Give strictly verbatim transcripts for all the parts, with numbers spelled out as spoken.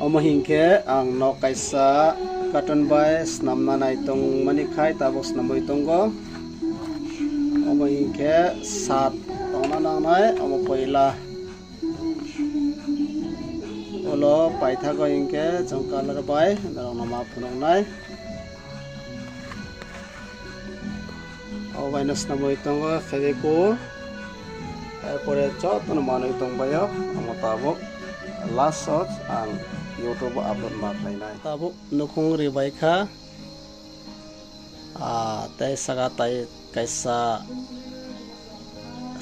Omo hinkhe ang nok kaisa carton bai swnamna nai tongmani khai tabuk swnamwi tongo. Omo hinkhe sat tongna nangnai, omo poila. Ulo paithago hinkhe chwng color bai norokno ma phunuknai. Obo baino swnamwi tongo Fevikwik. Erpore jotono manwi tongbaio. Omo tabuk last shot ang YouTube o upload ma khlainai. Tabuk nukhung ribai kha. Ah, tei saka tai kaisa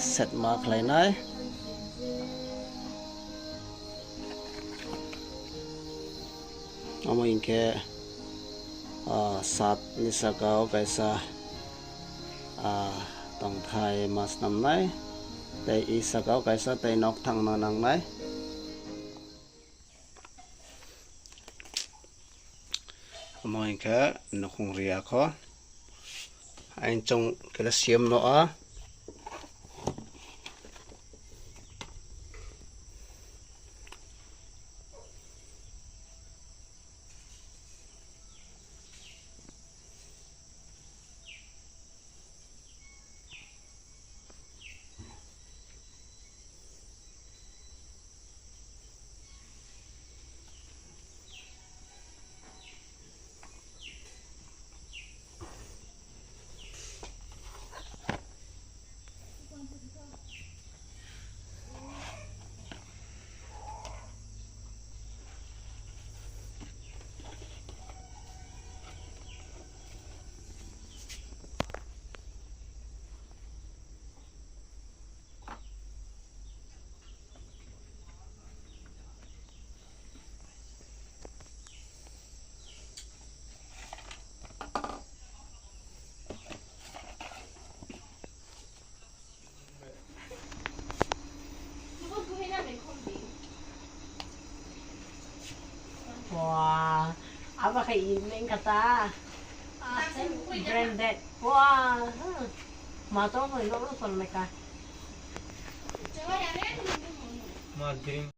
set ma khlainai. Omo hinkhe, ah, sat ni saka o kaisa, ah, tongthai ma swnamnai, tei i saka o kaisa tei nok thangna nangnai. Omo hinkhe nukhung riya kho. Ainchong calcium no a. Wah, apa kayak ini yang kata? Ah, branded. Wah, hmm. Matong ko ino ko son meka.